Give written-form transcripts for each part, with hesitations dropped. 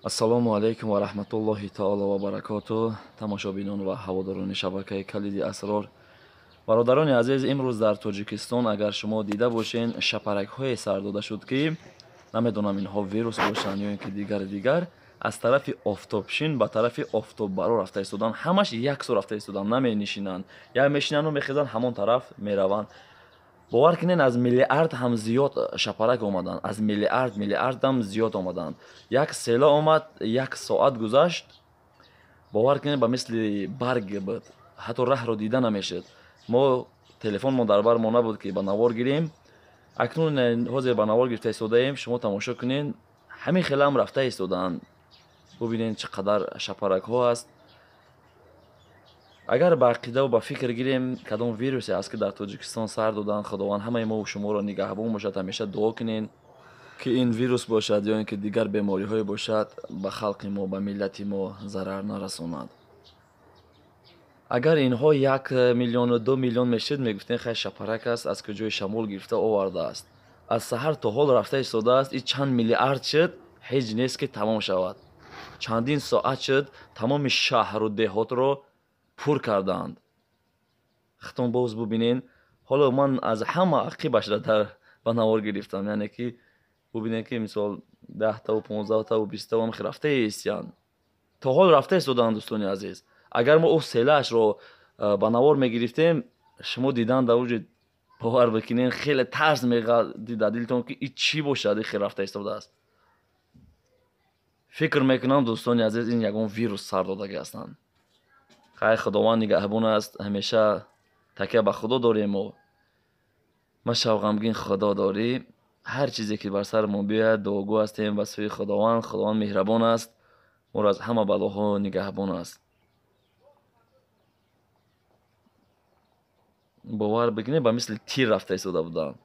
Ассалому алайкум ва раҳматуллоҳи таоло ва баракоту. Тамошобинон ва ҳаводорони шабакаи Калиди Асрор. Бародарони азиз, имрӯз дар Тоҷикистон агар шумо дида бошен, шапаракҳое сар дода шуд, ки намедонам инҳо вирус бошанд ё ин ки дигар, аз тарафи офтобшин ба тарафи офтоббаро рафта истоданд. Ҳамаш яксо рафта истоданд, наменишинанд. Як мешинанду мехезанд, ҳамон тараф мераванд. Бовар кунед, аз миллиард ҳам зиёд шапарак омаданд, аз миллиард ҳам зиёд омаданд. Як села омад, як соат гузашт, бовар кунед, ба мисли барг буд, ҳатто раҳро дида намешуд. Мо телефонмо дар бар мо набуд, ки ба навор гирем. Акнун ҳозир ба навор гирифта истодаем, шумо тамошо кунед. Ҳамин хелаам рафта истодаанд. Бубинед, чӣ қадар шапаракҳо аст. Агар ба ақидаву ба фикр гирем, кадом вирусе аст, ки дар Тоҷикистон сар доданд, Худованд ҳамаи мову шуморо нигаҳбон бошад. Ҳамеша дуо кунед, ки ин вирус бошад ё ин ки дигар бемориҳое бошад, ба халқи мо, ба миллати мо зарар нарасонад. Агар инҳо 1 миллиону 2 миллион мешуд, мегуфтем, хай, шапарак аст, аз куҷои шамол гирифта овардааст. Аз саҳар то ҳол рафта истодааст, и чанд миллиард шуд, ҳеҷ нест, ки тамом шавад. Чандин соат шуд, тамоми шаҳру деҳотро пур кардаанд. Хитон боз бубинен, ҳоло ман аз ҳама ақибашра дар ба навор гирифтам, яъне ки бубинен, ки мисол 10таву 15таву 20таву ҳам рафта истиянд, то ҳол рафта истодаанд. Дӯстони азиз, агар мо ӯ селаашро ба навор мегирифтем, шумо дидан дар уҷи, бовар бикунен, хеле тарс меғадид дар дилтон, ки и чӣ бошад, и хел рафта истодааст. Фикр мекунам, дӯстони азиз, ин ягон вирус сар додагӣ ҳастанд. Хай, Худованд нигаҳбон аст, ҳамеша такя ба Худо дорем мо. Машав ғамгин, Худо дорӣ. Ҳар чизе ки бар сарамон биёяд, дуогӯ ҳастем ба сӯи Худованд. Худованд меҳрабон аст, моро аз ҳама балоҳо нигаҳбон аст. Бовар бикунед, ба мисли тир рафта истода буданд,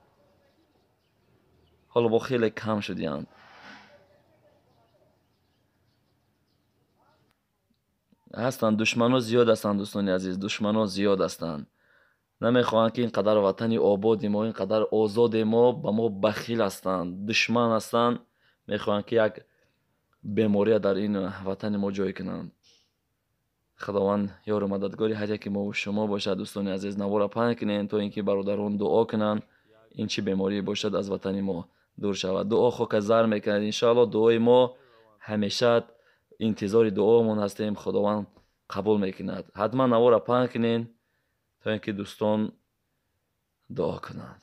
ҳоло бо хеле кам шудиянд. Ҳастанд душмано, зиёд ҳастанд, дӯстони азиз, душмано зиёд ҳастанд. Намехоҳанд, ки ин қадар ватани ободи мо, ин қадар озоде мо, ба мо бахил ҳастанд, душман ҳастанд. Мехоҳанд, ки як бемория дар ин ватани мо ҷой кунанд. Худованд ёру мададгори ҳар яке мову шумо бошад. Дӯстони азиз, навора паҳн кунед, то ин ки бародарон дуо кунанд, ин чӣ беморие бошад, аз ватани мо дур шавад. Дуо хока зар мекунад, иншоалло. Дуои мо, ҳамеша интизори дуомон ҳастем, Худованд қабул мекунад. Ҳатман навора паҳн кунед, то ин ки дӯстон дуо кунанд.